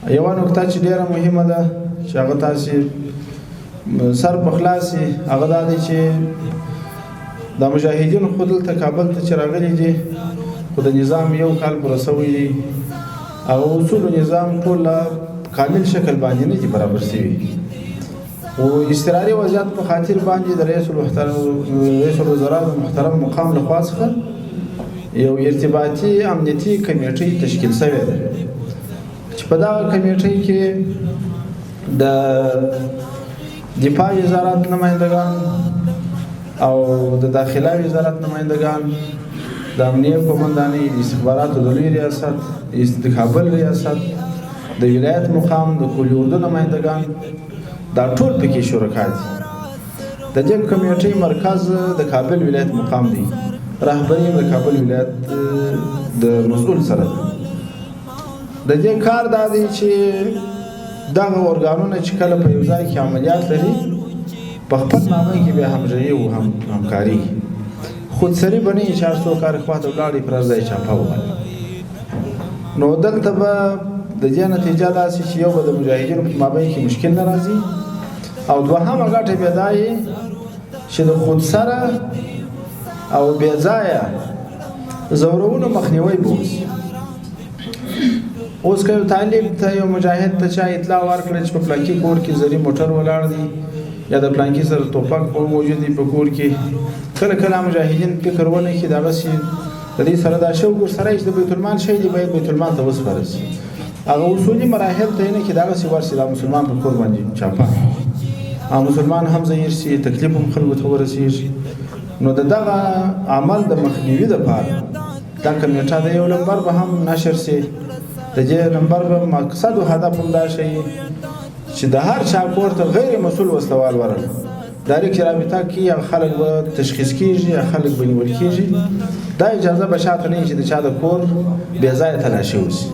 یوه نکته چې ډیره مهمه ده چې هغه تاسو سر په خلاصي، هغه دا دی چې دا مجاهدین خو دلته کابل ته چې راغلي دي، خو د نظام یو کال پوره سوی دی، هغه اصول نظام ټول کامل شکل باندې نه دي برابر سوي. او اضطراري وضعیت په خاطر باندې د رئیس الوزراء د محترم مقام له خوا څخه یو ارتباطي امنیتي کمیټه تشکیل شوې ده چې په دغه کمیټه کې د دفاع وزارت نمایندګان او د داخله وزارت نمایندګان، د امنیه قومندانۍ، د استخباراتو د لوی ریاست، د کابل ریاست، د ولایت مقام، د کولي اردو نمایندګان، دا ټول پکې شرکا دي. د دې کمیټې مرکز د کابل ولایت مقام دی، رهبري د کابل ولایت د مسؤل سره ده. د دې کار دا دی چې دغه ارګانونه چې کله په یو ځای کې عملیات لري، په خپل مابین کې بیا همغږي او همکاري، خودسري به نه وي چې هر څوک هرې خواته ولاړی پر هر ځای چاپه ووهله. نو دلته به د دې نتیجه داسې چې یو به د مجاهدینو په مابین کې مشکل نه راځي، او دوهمه ګټه بیا دا وي چې د خودسره او بې ځایه ځورونو مخنیوی به وشي. اوس که یو طالب ته، یو مجاهد ته چا اطلاع ورکړه چې په پلانکي کور کې زري موټر ولاړ دی یا د پلانکي سره توپک په موجود دی په کور کې، کله کله مجاهدین فکر ونه کړي، دغسې د دې سره دا شوق ورسره چې د بیت المال شی دی، باید بیت المال ته وسپارل شي. هغه اصولي مراحل ته نه کې دغسې ورشي، دا مسلمان په کور باندې چاپه او مسلمان هم زهیر شي، تکلیف هم خلکو ته ورسېږي. نو د دغه عمل د مخنیوي دپاره دا کمیټه د یو لمبر به هم نشر شي. د دې لمبر به مقصد او هدف هم دا شي چې د هر چا کور ته غیر مسؤل وسلوال ورغله، ډایرکټ رابطه کوي، هغه خلک به تشخیص کېږي، هغه خلک به نیول کېږي. دا اجازه به چاته نه وي چې د چا د کور بې ځایه تلاشي وشي.